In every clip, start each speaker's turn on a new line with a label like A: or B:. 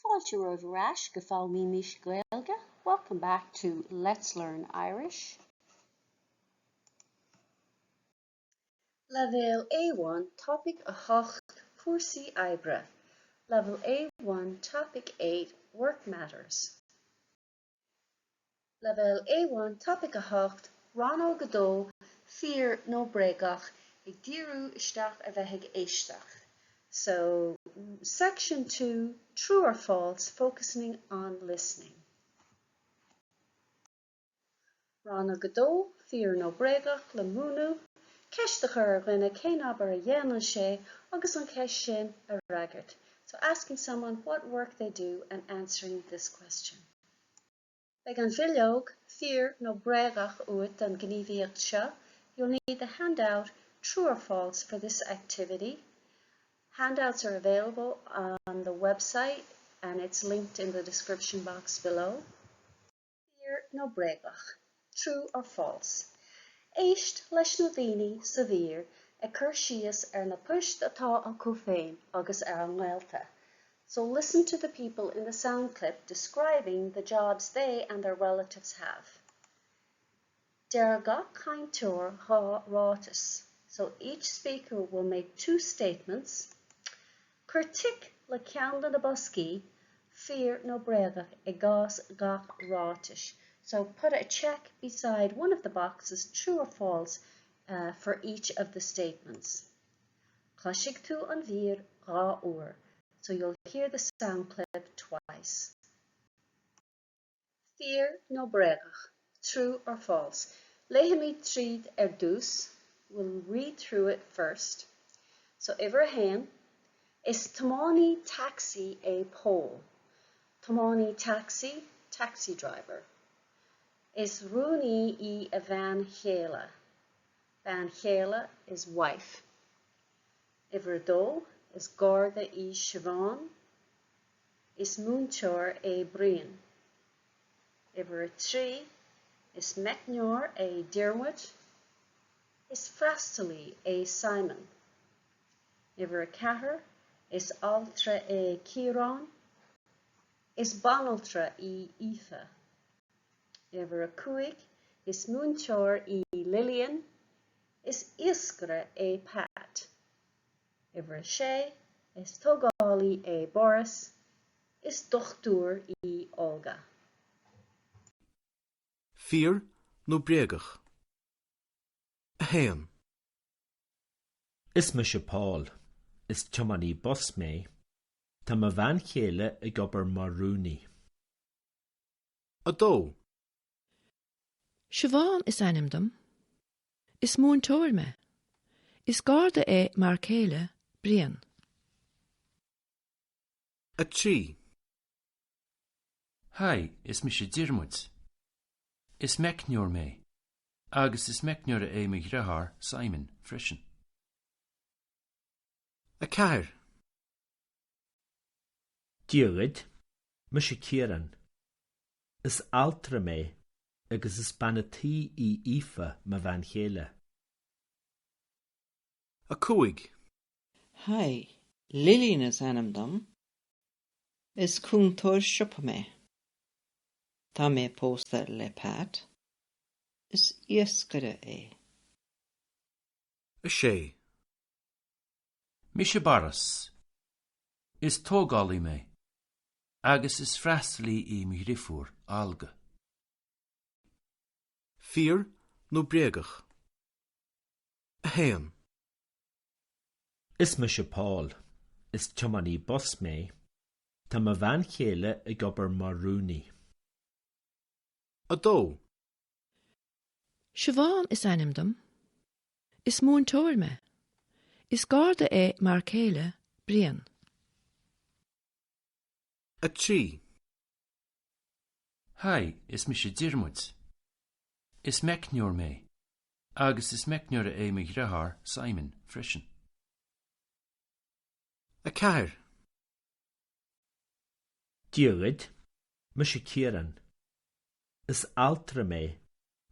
A: Fáilte romhaibh ar ais go Foghlaimímis Gaeilge, welcome back to Let's Learn Irish. Leibhéal A1, Topaic 8, Cúrsaí Oibre Level A1, Topic 8, Work Matters. Leibhéal A1, Topaic 8, Rannóg 2, Fíor nó Bréagach, ag díriú isteach ar bheith ag éisteacht. So, Section 2, True or False, focusing on listening. Rannóg 2, Fíor nó Bréagach, le múineadh, ceist a chur ar dhuine cén obair a dhéanann sé agus an cheist sin a fhreagairt. So asking someone what work they do and answering this question. Beidh an bhileog, fíor nó bréagach uait don ghníomhaíocht seo, You'll need the handout True or False for this activity. Handouts are available on the website and it's linked in the description box below. Fíor nó bréagach? True or False? Éist leis na daoine sa mhír ag cur síos ar na poist atá acu féin agus ar a ngaolta. So listen to the people in the sound clip describing the jobs they and their relatives have. Deir gach cainteoir dhá ráiteas. So each speaker will make two statements. Cuir tic le ceann de na boscaí, fíor nó bréagach i gcás gach ráitis. So put a check beside one of the boxes, true or false, uh, for each of the statements. Cloisfidh tú an mhír dhá uair, so you'll hear the sound clip twice. Fíor nó bréagach, true or false. Léifimid tríd ar dtús, we'll read through it first. So uimhir a haon, Is tiománaí tacsaí é Pól. Tiománaí tacsaí, taxi driver. Is rúnaí í a bhean chéile. Bean chéile is wife. Uimhir a dó, Is Garda í Siobhán. Is múinteoir é Brian. Uimhir a 3, Is meicneoir é Diarmuid. Is freastalaí é Simon. Uimhir a 4, Is altra é Ciarán. Is banaltra í Aoife. Uimhir 5, Is múinteoir í Lillian. Is iascaire é Pat. Uimhir 6, Is tógálaí é Boris. Is dochtúir í Olga.
B: Fíor nó bréagach? 1.
C: Is mise Paul. Is tiománaí bus mé. Tá mo bhean chéile ag obair mar rúnaí.
B: 2.
D: Siobhán is ainm dom. Is múinteoir mé. Is Garda é m'fhear céile, Brian.
B: 3.
E: Haigh, is mise Diarmuid. Is meicneoir mé. Agus is meicneoir é mo dheartháir, Simon, freisin.
B: 4.
C: Dia dhuit, mise Ciarán. Is altra mé agus is bean a' tí í Aoife, mo bhean chéile.
B: 5.
F: Haigh, Lillian is ainm dom. Is cúntóir siopa mé. Tá mé pósta le Pat. Is iascaire é.
B: 6.
E: Mise Boris. Is tógálaí mé. Agus is freastalaí í mo dheirfiúr, Olga.
B: Fíor nó bréagach? 1.
C: Is mise Paul. Is tiománaí bus mé. Tá mo bhean chéile ag obair mar rúnaí.
B: 2.
D: Siobhán is ainm dom. Is múinteoir mé. Is Garda é m'fhear céile, Brian.
B: 3.
E: Haigh, is mise Diarmuid. Is meicneoir mé. Agus is meicneoir é mo dheartháir, Simon, freisin.
B: 4.
C: Dia dhuit, mise Ciarán. Is altra mé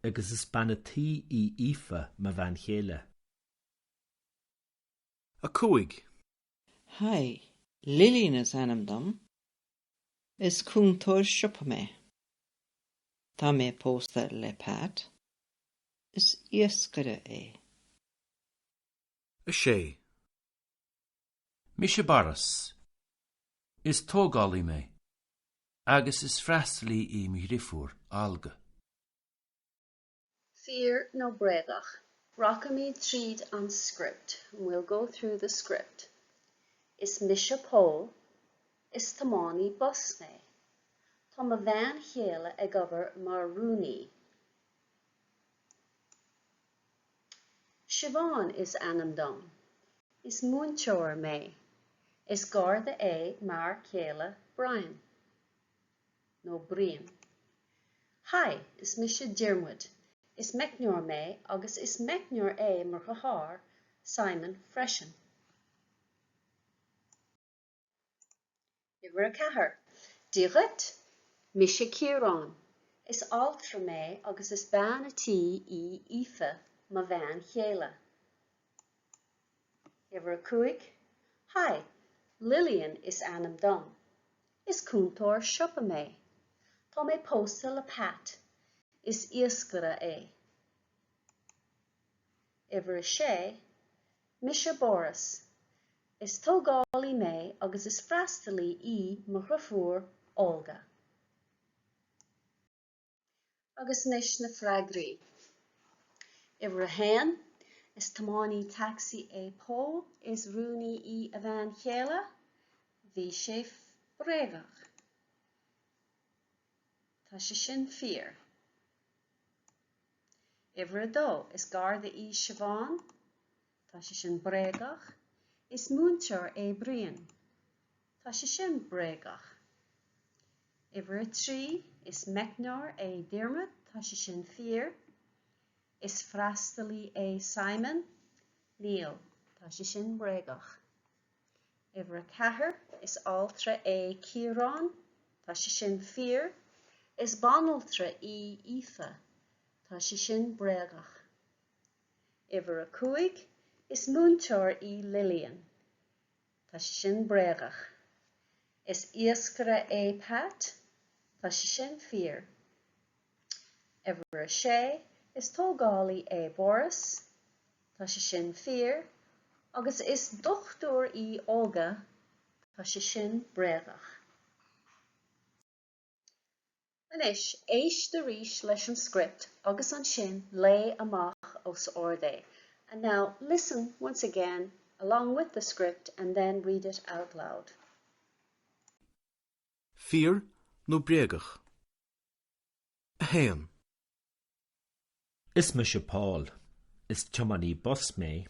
C: agus is bean a' tí í Aoife, mo bhean chéile.
B: 5.
F: Haigh, Lillian is ainm dom. Is cúntóir siopa mé. Tá mé pósta le Pat. Is iascaire é.
B: 6.
E: Mise Boris. Is tógálaí mé. Agus is freastalaí í mo dheirfiúr, Olga.
A: Fíor nó bréagach? Rachaimid tríd an script. We'll go through the script. Is mise Pól. Is tiománaí bus mé. Tá mo bhean chéile ag obair mar rúnaí. Siobhán is ainm dom. Is múinteoir mé. Is garda é m'fhear céile Brian. Nó Brian. Haigh, is mise Diarmuid. Is meicneoir mé agus is meicneoir é mo dheartháir Simon freisin. Uimhir 4. Dia dhuit! Mise Ciarán. Is altra mé agus is bean a tí í Aoife, mo bhean chéile. Uimhir 5. Haigh, Lillian is ainm dom. Is cúntóir siopa mé. Tá mé pósta le Pat. Is iascaire é. Uimhir 6. Mise Boris. Is tógálaí mé agus is freastalaí í mo dheirfiúr Olga. Agus anois na freagraí. Uimhir 1, Is tiománaí tacsaí é Pól, is rúnaí í a bhean chéile. Bhí sé bréagach. Tá sé sin fíor. Uimhir 2, Is garda í Siobhán. Tá sé sin bréagach. Is múinteoir é Brian. Tá sé sin bréagach. Uimhir 3, Is meicneoir é Diarmuid. Tá sé sin fíor. Is freastalaí é Simon. Níl. Tá sé sin bréagach. Uimhir 4, Is altra é Ciarán. Tá sé sin fíor. Is banaltra í Aoife. Tá sé sin bréagach. Uimhir 5, Is múinteoir í Lillian. Tá sé sin bréagach. Is iascaire é Pat. Tá sé sin fíor. Uimhir 6, Is tógálaí é Boris. Tá sé sin fíor. Agus is dochtúir í Olga. Tá sé sin bréagach. Anois, éist arís leis an script agus ansin léigh amach os ard é. And now listen once again along with the script and then read it out loud.
B: Fíor nó bréagach? 1.
C: Is mise Paul. Is tiománaí bus mé.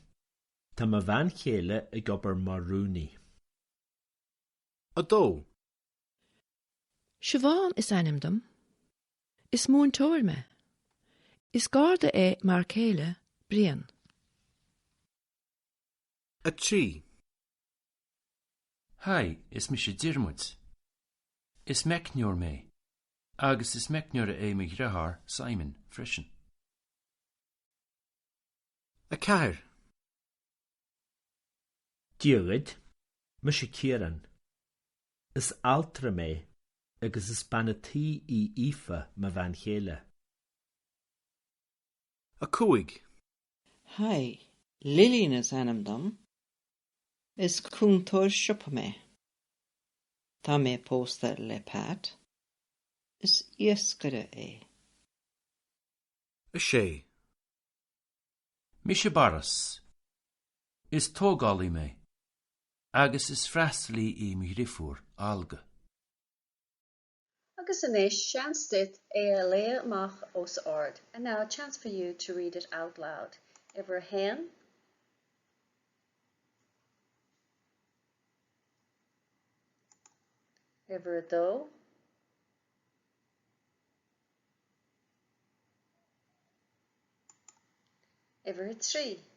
C: Tá mo bhean chéile ag obair mar rúnaí.
B: 2.
D: Siobhán is ainm dom. Is múinteoir mé. Is garda é m'fhear céile, Brian.
B: 3.
E: Haigh, is mise Diarmuid. Is meicneoir mé. Agus is meicneoir é mo dheartháir, Simon, freisin.
B: 4.
C: Dia dhuit, mise Ciarán. Is altra mé agus is bean a tí í Aoife, mo bhean chéile.
B: 5.
F: Haigh, Lillian is ainm dom. Is cúntóir siopa mé. Tá mé pósta le Pat. Is iascaire é.
B: 6.
E: Mise Boris. Is tógálaí mé. Agus is freastalaí í mo dheirfiúr, Olga.
A: Agus anois, seans duit é a léamh amach os ard. And now a chance for you to read it out loud. Uimhir a haon. Uimhir a dó. Uimhir a 3.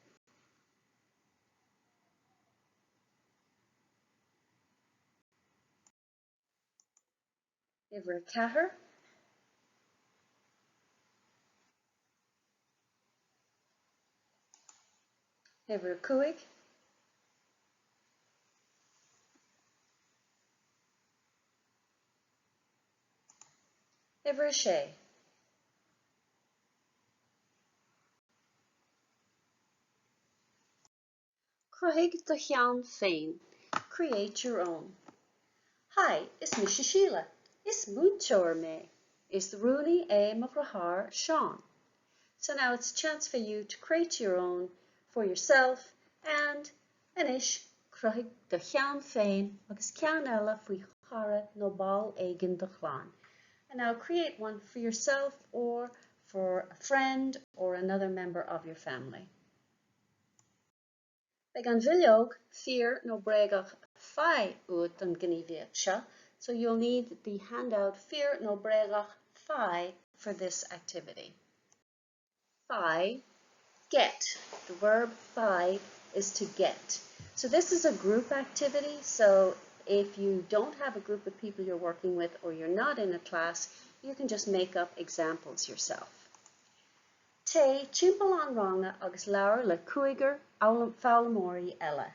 A: Uimhir a 4. Uimhir a 5. Uimhir a sé. Cruthaigh do cheann féin, Create your own. Haigh, is mise Síle. Is múinteoir mé. Is rúnaí é mo dheartháir Seán. So now it's a chance for you to create your own for yourself and anois cruthaigh do cheann féin agus ceann eile faoi chara nó ball éigin do chlann. And now create one for yourself or for a friend or another member of your family. Beidh an bhileog Fíor nó Bréagach Faigh uait don ghníomhaíocht seo, so you'll need the handout Fíor nó Bréagach Faigh for this activity. Faigh, get. The verb faigh is to get. So this is a group activity, so if you don't have a group of people you're working with or you're not in a class, you can just make up examples yourself. Téigh timpeall an ranga agus labhair le cúigear foghlaimeoirí eile.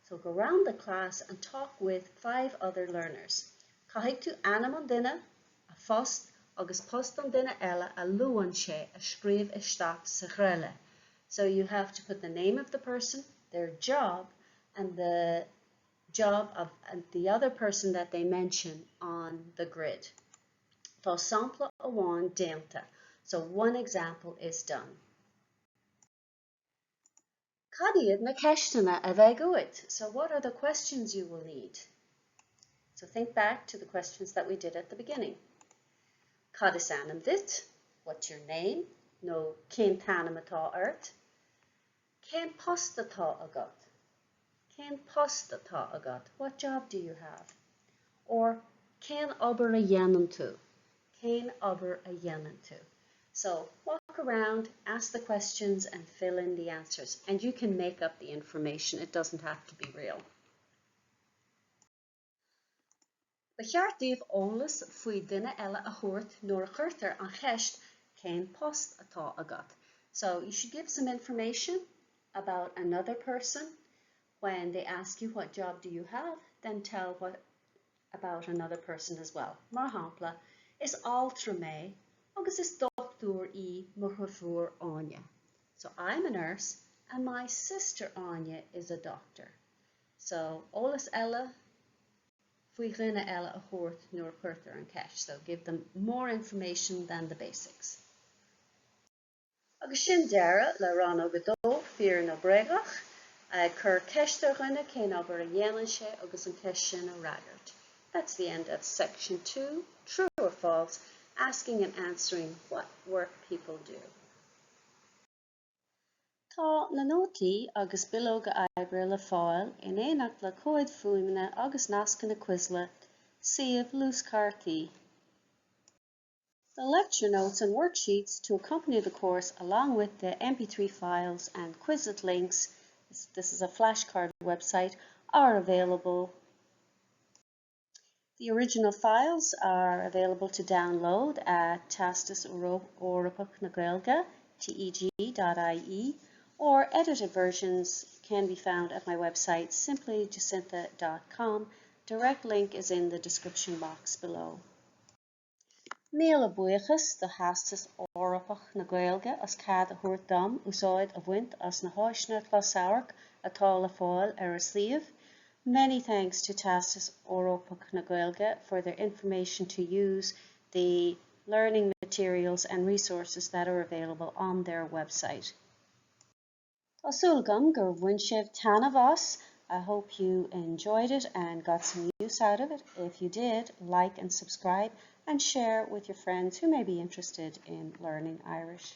A: So go round the class and talk with five other learners. Caithfidh tú ainm an duine, a phost agus post an duine eile a luann sé a scríobh isteach sa ghreille. So you have to put the name of the person, their job and the job of the other person that they mention on the grid. Tá sampla amháin déanta, so one example is done. Cad iad na ceisteanna a bheidh uait? So what are the questions you will need? So think back to the questions that we did at the beginning. Cad is ainm duit? What's your name? Nó cén t-ainm atá ort? Cén post atá agat? Cén post atá agat? What job do you have? Or cén obair a dhéanann tú? Cén obair a dhéanann tú? So walk around, ask the questions and fill in the answers. And you can make up the information. It doesn't have to be real. Ba cheart daoibh eolas faoi dhuine eile a thabhairt nuair a chuirtear an cheist 'Cén post atá agat? So you should give some information about another person when they ask you what job do you have, then tell what about another person as well. Mar shampla, Is altra mé agus is dochtúir í mo dheirfiúr Áine. So I'm a nurse and my sister Áine is a doctor. So, eolas eile faoi dhuine eile a thabhairt nuair a chuirtear an cheist. So, give them more information than the basics. Agus sin deireadh le Rannóg 2, Fíor nó Bréagach, ag cur ceist ar dhuine cén obair a dhéanann sé agus an cheist sin a fhreagairt. That's the end of section 2, True or False, asking and answering what work people do. Tá na nótaí agus bileoga oibre le fáil in éineacht le comhaid fuaime agus nascanna Quizlet, suíomh luaschártaí. The lecture notes and worksheets to accompany the course along with the MP3 files and Quizlet links, this is a flashcard website, are available The original files are available to download at Teastas Eorpach na Gaeilge, teg.ie, or edited versions can be found at my website simplyjacintha.com. Direct link is in the description box below. Míle buíochas do Theastas Eorpach na Gaeilge as cead a thabhairt dom úsáid a bhaint as na háiseanna closamhairc atá le fáil ar a suíomh. Many thanks to Teastas Eorpach na Gaeilge for their information to use the learning materials and resources that are available on their website. Tá súil agam gur bhain sibh taitneamh as. I hope you enjoyed it and got some use out of it. If you did, like and subscribe and share with your friends who may be interested in learning Irish.